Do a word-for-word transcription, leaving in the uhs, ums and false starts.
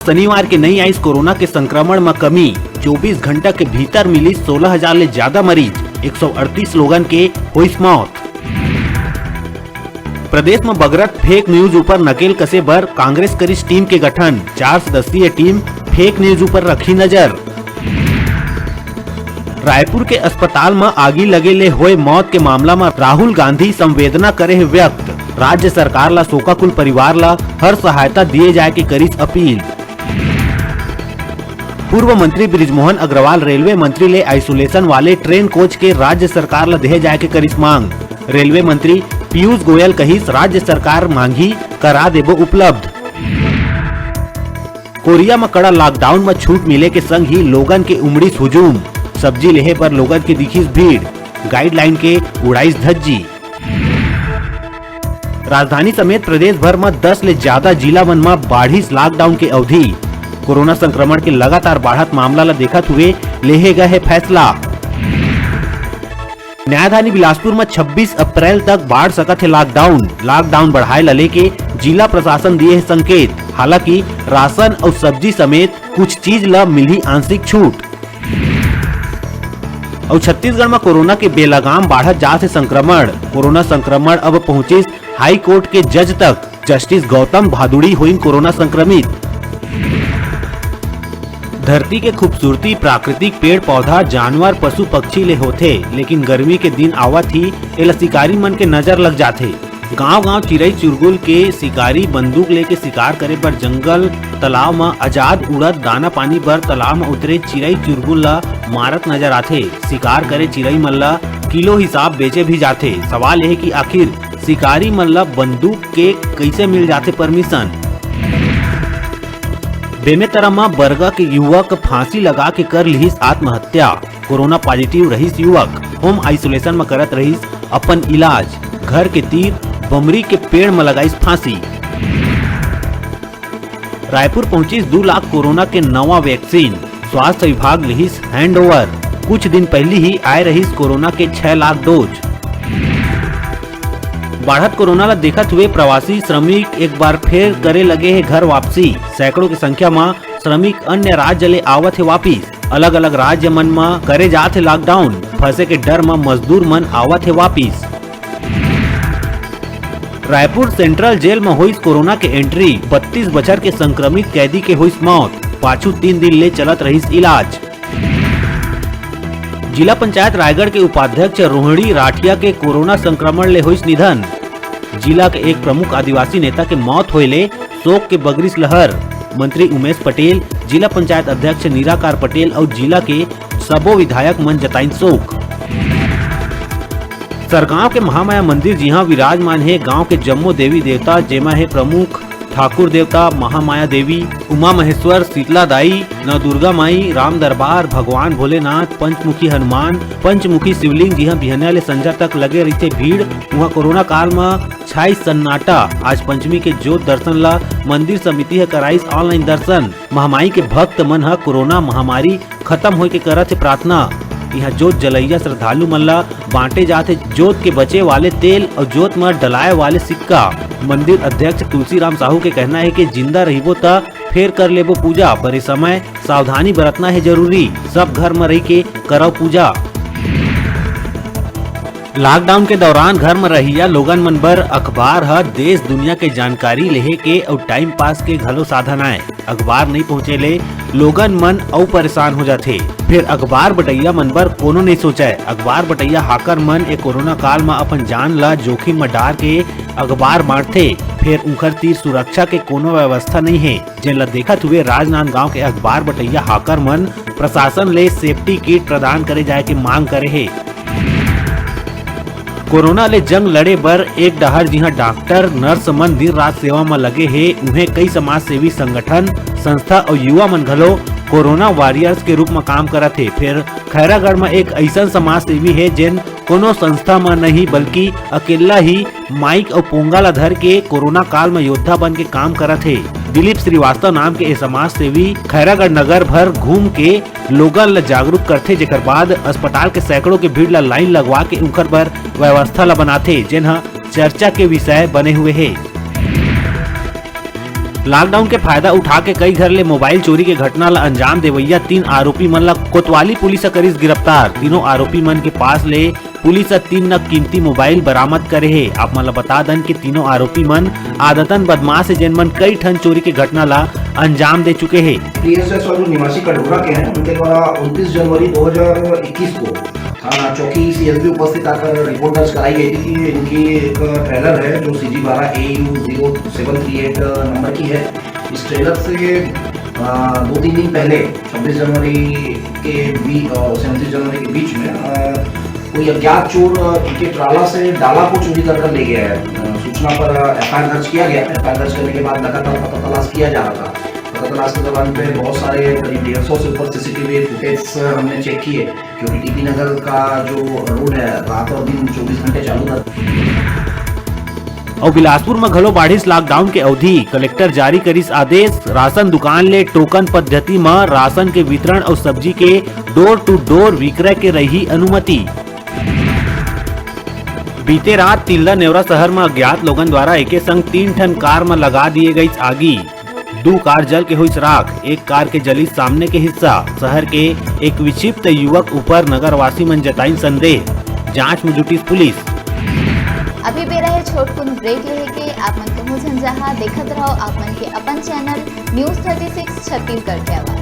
शनिवार के नई आइस कोरोना के संक्रमण म कमी, चौबीस घंटा के भीतर मिलिस सोलह हजार ले ज्यादा मरीज, एक सौ अड़तीस लोगन के होइस मौत। प्रदेश म बगरत फेक न्यूज ऊपर नकेल कसे बर कांग्रेस करिस टीम के गठन, चार सदस्यीय टीम फेक न्यूज ऊपर रखी नजर। रायपुर के अस्पताल म आगी लगे ले होए मौत के मामला म राहुल गांधी संवेदना करे हे व्यक्त, राज्य सरकार ला शोकाकुल परिवार ला हर सहायता दिए जाए के करिस अपील। पूर्व मंत्री बृजमोहन अग्रवाल रेलवे मंत्री ले आइसोलेशन वाले ट्रेन कोच के राज्य सरकार ला देहे जाए के करिस मांग। रेलवे मंत्री पीयूष गोयल कहिस, राज्य सरकार मांगही, करा देबो उपलब्ध। कोरिया म कड़ा लॉकडाउन म छूट मिले के संग ही लोगन के उमड़िस हुजूम। सब्जी लेहे बर लोगन के दिखिस भीड़, गाइडलाइन के उड़ाइस धज्जी। राजधानी समेत प्रदेश भर म दस ले ज्यादा जिला मन म बाढ़िस लॉकडाउन के अवधि। कोरोना संक्रमण के लगातार बाढ़त मामला ल देखत हुए लेहे गए हे फैसला। न्यायधानी बिलासपुर म छब्बीस अप्रैल तक बाढ़ सकत हे लॉकडाउन। लॉकडाउन बढ़ाए ल लेके जिला प्रशासन दिए हे संकेत। हालांकि राशन अउ सब्जी समेत कुछ चीज ल मिलही आंशिक छूट। अउ छत्तीसगढ़ म कोरोना के बेलगाम बाढ़त जात हे संक्रमण। कोरोना संक्रमण अब पहुंचिस हाई कोर्ट के जज तक। जस्टिस गौतम भादुड़ी होइन कोरोना संक्रमित। धरती के खूबसूरती प्राकृतिक पेड़ पौधा, जानवर, पशु पक्षी ले होथे, लेकिन गर्मी के दिन आवत ही एला शिकारी मन के नजर लग जाथे। गांव-गांव चिरई चुरगुल के शिकारी बंदूक लेके शिकार करे बर जंगल, तालाब म आजाद उड़त दाना पानी बर तालाब म उतरे चिरई चुरगुल ल मारत नजर आथे। शिकार करे चिरई मन ल किलो हिसाब बेचे भी जाथे। सवाल यह कि आखिर शिकारी मन ल बंदूक के कइसे मिल जाथे परमिशन? बेमेतरा म बरगा के युवक फांसी लगा के कर लिहिस आत्महत्या। कोरोना पॉजिटिव रहिस युवक, होम आइसोलेशन म करत रहिस अपन इलाज। घर के तीर बमरी के पेड़ म लगाइस फांसी। रायपुर पहुंचिस दू लाख कोरोना के नवा वैक्सीन, स्वास्थ्य विभाग लिहिस हैंडओवर। कुछ दिन पहिली ही आए रहिस कोरोना के छह लाख डोज। बाढ़त कोरोना ला देखत हुए प्रवासी श्रमिक एक बार फेर करे लगे हे घर वापसी। सैकड़ों के संख्या म श्रमिक अन्य राज्य ले आवत हे वापिस। अलग-अलग राज्य मन म करे जात हे लॉकडाउन, फंसे के डर म मजदूर मन आवत हे वापिस। रायपुर सेंट्रल जेल म होइस कोरोना के एंट्री, बत्तीस बछर के संक्रमित कैदी के होइस मौत, पाछू तीन दिन ले चलत रहिस इलाज। जिला पंचायत रायगढ़ के उपाध्यक्ष रोहिणी राठिया के कोरोना संक्रमण ले होइस निधन। जिला के एक प्रमुख आदिवासी नेता के मौत होए ले शोक के बगरिस लहर। मंत्री उमेश पटेल, जिला पंचायत अध्यक्ष निराकार पटेल अउ जिला के सबो विधायक मन जताइन शोक। सरगांव के महामाया मंदिर जिहां विराजमान हे गांव के जम्मो देवी देवता, जेमा हे प्रमुख ठाकुर देवता महामाया देवी, उमा महेश्वर, शीतला दाई, नवदुर्गा माई, राम दरबार, भगवान भोलेनाथ, पंचमुखी हनुमान, पंचमुखी शिवलिंग, जिहां बिहनिया ले संझा तक लगे रहिथे भीड़, उहां कोरोना काल म छाई सन्नाटा। आज पंचमी के जोत दर्शन ला मंदिर समिति ह कराइस ऑनलाइन दर्शन। महामाई के भक्त मन ह कोरोना महामारी खत्म होए के करत हे प्रार्थना। इहां जोत जलैया श्रद्धालु मन ला बांटे जात हे जोत के बचे वाले तेल अउ जोत म डलाए वाले सिक्का। मंदिर अध्यक्ष तुलसीराम साहू के कहना हे कि जिंदा रहिबो त फेर कर लेबो पूजा, पर ए समय सावधानी बरतना हे जरूरी। सब घर म रहि के करव पूजा। लॉकडाउन के दौरान घर म रहइया लोगन मन बर अखबार ह देश दुनिया के जानकारी लेहे के अउ टाइम पास के घलो साधन आय। अखबार नइ पहुंचे ले लोगन मन अउ परेशान हो जाथे। फेर अखबार बटइया मन बर कोनो नइ सोचय। अखबार बटइया हाकर मन ए कोरोना काल म अपन जान ल जोखिम म डार के अखबार बांटथे। फेर उंखर तीर सुरक्षा के कोनो व्यवस्था नइ हे, जेन ल देखत हुए राजनांदगांव के अखबार बटइया हाकर मन प्रशासन ले सेफ्टी किट प्रदान करे जाय के मांग करे हे। कोरोना ले जंग लड़े बर एक डहर जिहां डॉक्टर, नर्स मन दिन रात सेवा म लगे हे, उहें कई समाज सेवी संगठन, संस्था अउ युवा मन घलो कोरोना वॉरियर्स के रूप म काम करत हे। फेर खैरागढ़ म एक अइसन समाज सेवी हे, जेन कोनो संस्था म नहीं, बल्कि अकेल्ला ही माइक अउ पोंगा ल धर के कोरोना काल म योद्धा बन के काम करत हे। दिलीप श्रीवास्तव नाम के ए समाज सेवी खैरागढ़ नगर भर घूम के लोगन ल जागरूक करथे, जेकर बाद अस्पताल के सैकड़ों के भीड़ ल लाइन लगवा के उंखर बर व्यवस्था ल बनाथे, जेन ह चर्चा के विषय बने हुए हे। लॉकडाउन के फायदा उठा के कई घर ले मोबाइल चोरी के घटना ला अंजाम देवइया तीन आरोपी मन ला कोतवाली पुलिस ह करिस गिरफ्तार। तीनों आरोपी मन के पास ले पुलिस ह तीन नग कीमती मोबाइल बरामद करे हे। आप मन ला बता दन कि तीनों आरोपी मन आदतन बदमाश हे, जेन मन कई ठन चोरी के घटना ला अंजाम दे चुके हे। टीएसएस और जो निवासी कटघोरा के हैं, उनके द्वारा उनतीस जनवरी दो हज़ार इक्कीस को थाना चौकी सीएसबी उपस्थित आकर रिपोर्ट दर्ज कराई गई थी कि इनकी एक ट्रेलर है जो सीजी बारह A U zero seven three eight number की है। इस ट्रेलर से अ, दो तीन दिन पहले छब्बीस जनवरी के बीच और सैंतीस जनवरी के बीच में अ, कोई अज्ञात चोर अ, इनके ट्राला से डाला को चोरी कर कर ले गया है। अ, सूचना पर एफआईआर दर्ज किया गया। एफआईआर दर्ज करने के बाद लगातार पता तलाश किया जा रहा था। पता तलाश के दौरान पे बहुत सारे, करीब डेढ़ सौ से ऊपर सीसीटीवी फुटेज हमने चेक किए, क्योंकि टीपी नगर का जो रोड है, रात और दिन चौबीस घंटे चालू रहता है। अउ बिलासपुर म घलो बाढ़िस लॉकडाउन के अवधि, कलेक्टर जारी करिस आदेश। राशन दुकान ले टोकन पद्धति म राशन के वितरण अउ सब्जी के डोर टू डोर विक्रय के रही अनुमति। बीते रात तिल्दा नेवरा शहर म अज्ञात लोगन द्वारा एके संग तीन ठन कार म लगा दिए गईस आगी। दू कार जल के होइस राख, एक कार के जलिस सामने के हिस्सा। शहर के एक विक्षिप्त युवक ऊपर नगरवासी मन जताइन संदेह, जांच में जुटिस पुलिस। अभी बेरा हे छोटकुन ब्रेक लेहे के। आप मन कहूं झन जहां, देखत रहो आप मन के अपन channel news thirty six Chhattisgarh के आवाज।